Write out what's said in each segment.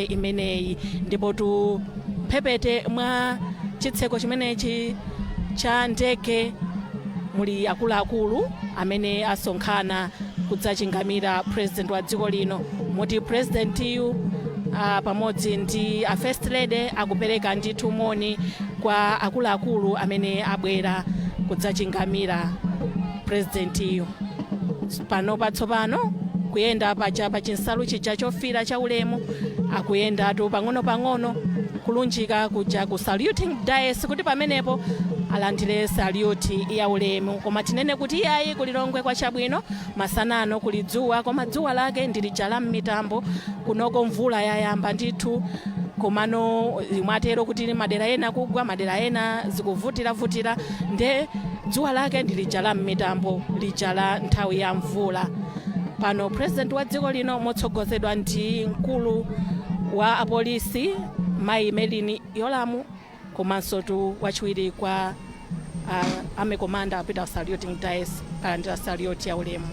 Imeneyi ndipo tu mphepete mwa chitseko chimenechi cha ndege muli akuluakulu amene asonkhana kudzachingamira President wa dziko lino, moti Presidentiyu pamodzi ndi a First Lady akupereka ndithu moni kwa akuluakulu amene abwera kudzachingamira Presidentiyu. Pano patsopano kuyenda paja pa chinsalu chija chofira cha ulemu, akuyendatu pang'ono-pang'ono kulunjika kuja ku saluting dais kuti pamenepo alandire salute ya ulemu. Koma tinene kuti iyayi, kuLilongwe kwachabwino masanano kuli dzuwa, koma dzuwa lake ndi lija la mmitambo. Kunoko mvula yayamba ndithu, komano mwatero kuti madera ena kugwa, madera ena zikuvutiravutira, nde dzuwa lake ndi lija la mmitambo lija la nthawi ya mvula. Pano President wa dziko lino motsogozedwa ndi mkulu wa apolisi Mayi Merlyne Yolamu komanso tu wachiwiri kwa Army Commander apita saluting dais kalandira salute ya ulemu.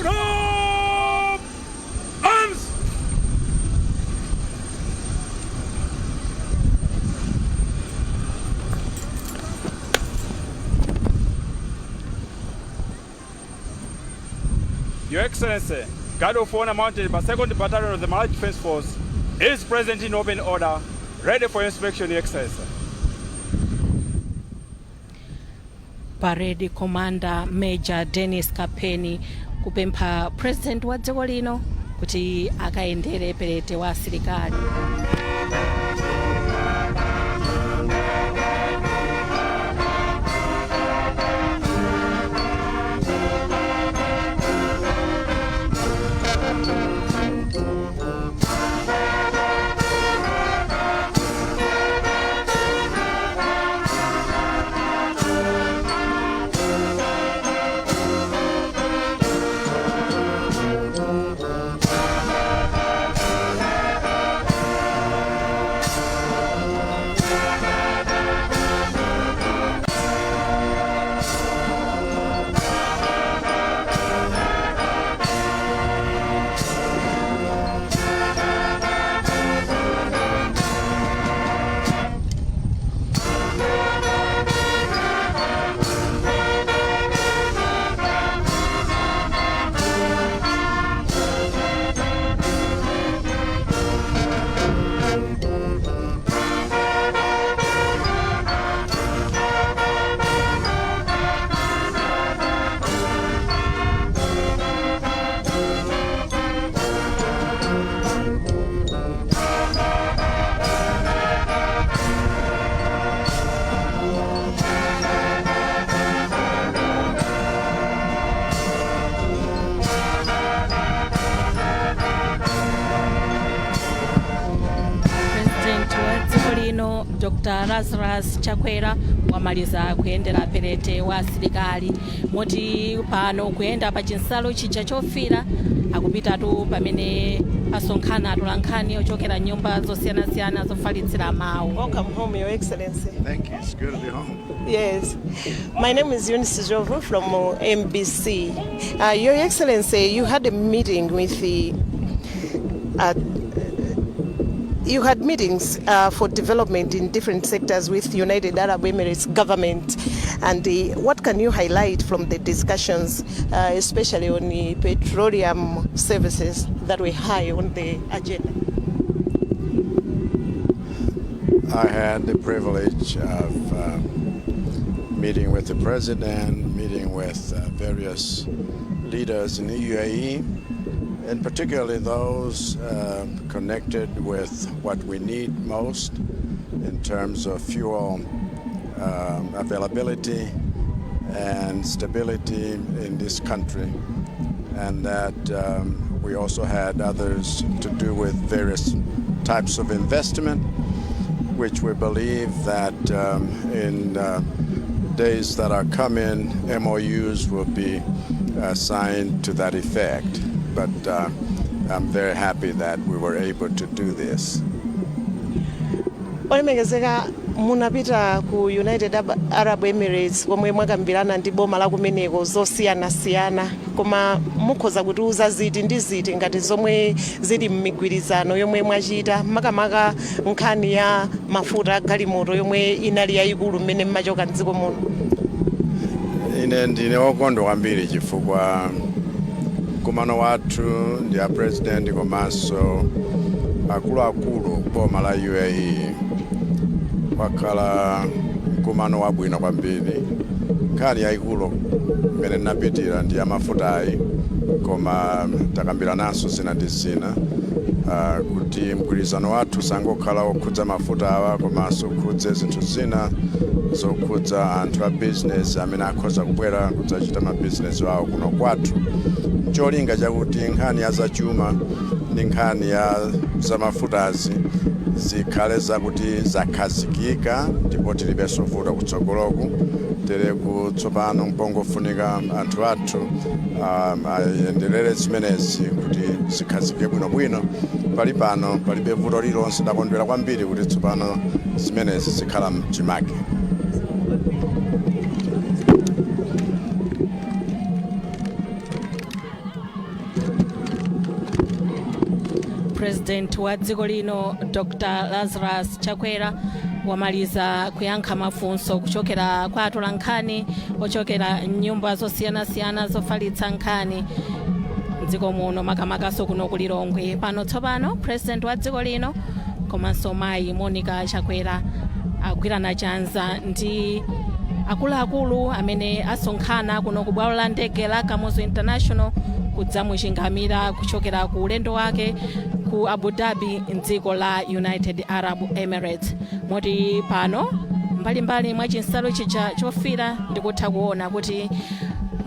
Up! Arms! Your Excellency, Guard of Honor mounted by 2nd Battalion of the Malawi Defense Force is present in open order, ready for inspection, Your Excellency. Parade Commander Major Dennis Kapeni kupempha President wa dziko lino kuti akayendere perete wa asilikali. Dr Lazarus Chakwera wamaliza kuyendera perete wa asilikali, moti pano kuyenda pa chinsalu chija chofira akupitatu pamene pasonkhana atolankhani ochokera nyumba zosiyanasiyana zofalitsira mawu. Welcome home, Your Excellency. Thank you. It's good to be home. Yes. My name is Eunice Jovu from MBC. Your Excellency, you had meetings for development in different sectors with United Arab Emirates government. And what can you highlight from the discussions, especially on the petroleum services that were high on the agenda? I had the privilege of meeting with the president, meeting with various leaders in the UAE, and particularly those connected with what we need most in terms of fuel availability and stability in this country. And that we also had others to do with various types of investment, which we believe that in days that are coming, MOUs will be signed to that effect. But I'm very happy that we were able to do this. Olemekezeka, munapita ku United Arab Emirates komwe mwakambirana ndi boma la kumeneko zosiyanasiyana, koma mukhoza kutiuza ziti ndi ziti ngati zomwe zili m'migwirizano yomwe mwachita, makamaka nkhani ya mafuta a galimoto yomwe inali yayikulu mmene mmachoka mdziko muno? Ine ndine wokondwa kwambiri chifukwa mkumano wathu ndi a president komanso akuluakulu boma la UAE wakhala mkumano wabwino kwambiri. Nkhani yayikulu imene ndinapitira ndi ya mafutayi, koma takambirananso zina ndi zina kuti mgwirizano wathu usangokhala wokhudza mafuta awa, komanso ukhudze zinthu zina zokhudza anthu a business amene akhoza kubwera kudzachita mabizinesi awo kuno kwathu, cholinga chakuti nkhani ya zachuma ndi nkhani ya zamafutazi zikhale zakuti zakhazikika ndipo tilibenso vuto kutsogoloku. Tere kutsopano mpongofunika anthu athu ayenderere zimenezi kuti zikhazike bwinobwino. Pali pano palibe vuto lililonse. Ndakondwera kwambiri kuti tsopano zimenezi zikhala mchimake. President wa dziko lino Dr Lazarus Chakwera wamaliza kuyankha mafunso kuchokera kwa atolankhani ochokera mnyumba zosiyanasiyana zofalitsa nkhani mdziko muno, makamakaso kuno ku Lilongwe. Pano tsopano president wa dziko lino komanso mayi Monica Chakwera agwirana chanza ndi akuluakulu amene asonkhana kuno ku bwalo la ndege la Kamuzu International kudzamuchingamira kuchokera ku ulendo wake ku Abu Dhabi mdziko la United Arab Emirates. Moti pano mbalimbali mwa chinsalu chija chofira ndikutha kuona kuti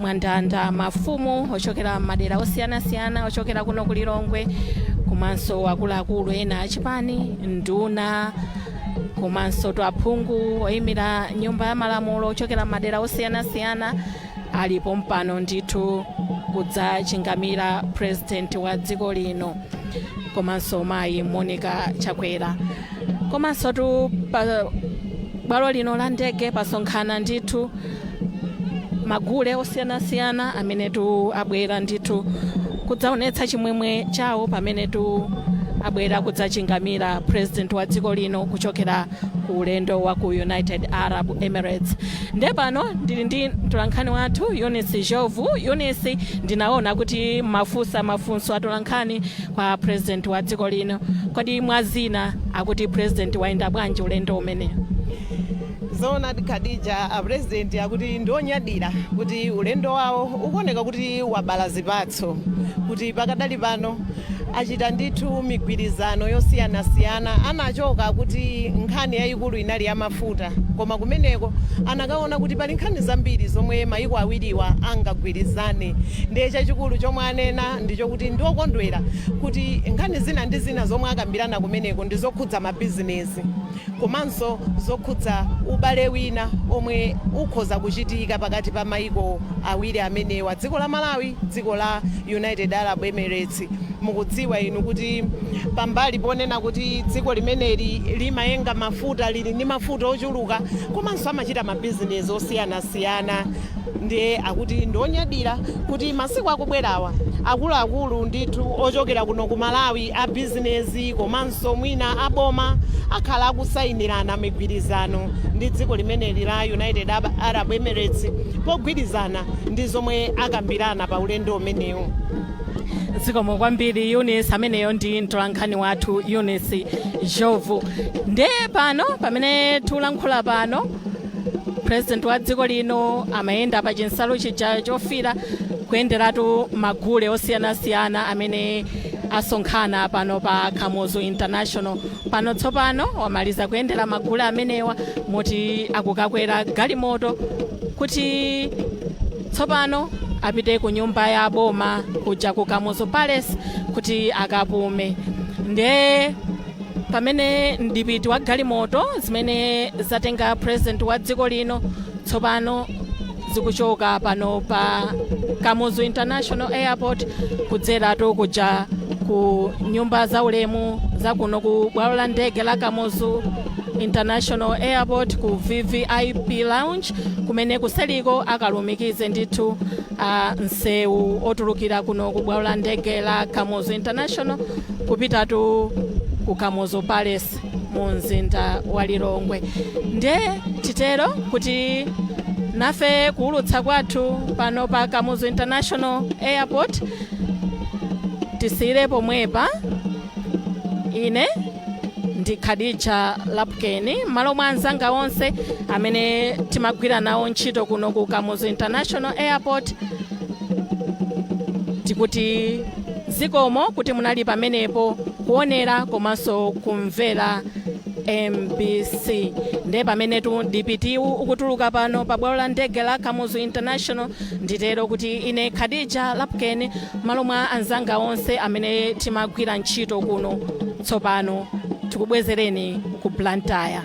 mwandanda mafumu ochokera madera osiyanasiyana ochokera kuno ku Lilongwe, komanso akuluakulu ena achipani, nduna komanso aphungu oyimira nyumba ya malamulo ochokera madera osiyanasiyana alipo mpano ndithu kudzachingamira president wa dziko lino komanso mayi Monica Chakwera. Komanso tu pa bwalo lino la ndege pasonkhana ndithu magule osiyanasiyana amene tu abwera ndithu kudzaonetsa chimwemwe chawo pamene tu abwera kudzachingamira president wa dziko lino kuchokera ku ulendo wa ku United Arab Emirates. Nde pano ndili ndi mtolankhani wathu Eunice Jovu. Eunice, ndinaona kuti mafunsa mafunso atolankhani kwa president wa dziko lino. Kodi mwazina akuti president wayenda bwanji ulendo umenewu? Zoona, Khadija, apresident akuti ndionyadira kuti ulendo wawo ukuoneka kuti wabala zipatso, kuti pakadali pano achita ndithu migwirizano yosiyanasiyana. Anachoka kuti nkhani yayikulu inali ya mafuta, koma kumeneko anakaona kuti pali nkhani zambiri zomwe mayiko awiriwa angagwirizane. Ndiye chachikulu chomwe anena ndichokuti ndiokondwera kuti nkhani zina ndi zina zomwe akambirana kumeneko ndi zokhudza mabizinesi komanso zokhudza ubale wina omwe ukhoza kuchitika pakati pa mayiko awiri amenewa, dziko la Malawi, dziko la United Arab Emirates. Mukudziwa inu kuti pambali ponena kuti dziko limeneli limayenga mafuta, lili ndi mafuta ochuluka, komanso amachita mabizinesi osiyanasiyana. Ndiye akuti ndionyadira kuti masiku akubwerawa akuluakulu ndithu ochokera kuno ku Malawi a bizinesi komanso mwina aboma akhala akusayinirana migwirizano ndi dziko limeneli la United Arab Emirates pogwirizana ndi zomwe akambirana pa ulendo umenewu. Zikomo kwambiri, Eunice. Ameneyo ndi mtolankhani wathu Eunice Jovu. Ndiye pano pamene tikulankhula pano, president wa dziko lino amayenda pa chinsalu chija chofira, kuyenderatu magule osiyanasiyana amene asonkhana pano pa Kamuzu International. Pano tsopano wamaliza kuyendera magule amenewa, moti akukakwera galimoto kuti tsopano apite ku nyumba ya boma kuja ku Kamuzu Palace kuti akapume. Ndiye pamene mdipiti wa galimoto zimene zatenga president wa dziko lino tsopano zikuchoka pano pa Kamuzu International Airport kudzeratu kuja ku nyumba zaulemu zakuno ku bwalo la ndege la Kamuzu International Airport, ku VVIP Lounge, kumene kuseliko akalumikize ndithu msewu otulukira kuno ku bwalo la ndege la Kamuzu International kupitatu ku Kamuzu Palace mu mzinda wa Lilongwe. Ndiye titero kuti nafe kuwulutsa kwathu pano pa Kamuzu International Airport tisiyire pomwepa. Ine ndi Khadija Lapkeni, m'malo mwa anzanga onse amene timagwira nawo ntchito kuno ku Kamuzu International Airport, tikuti zikomo kuti munali pamenepo kuonera komanso kumvera MBC. Ndiye pamenetu mdipitiwu ukutuluka pano pa bwalo la ndege la Kamuzu International, nditero kuti ine Khadija Lapkeni, m'malo mwa anzanga onse amene timagwira ntchito kuno, tsopano tikubwezereni ku Blantyre.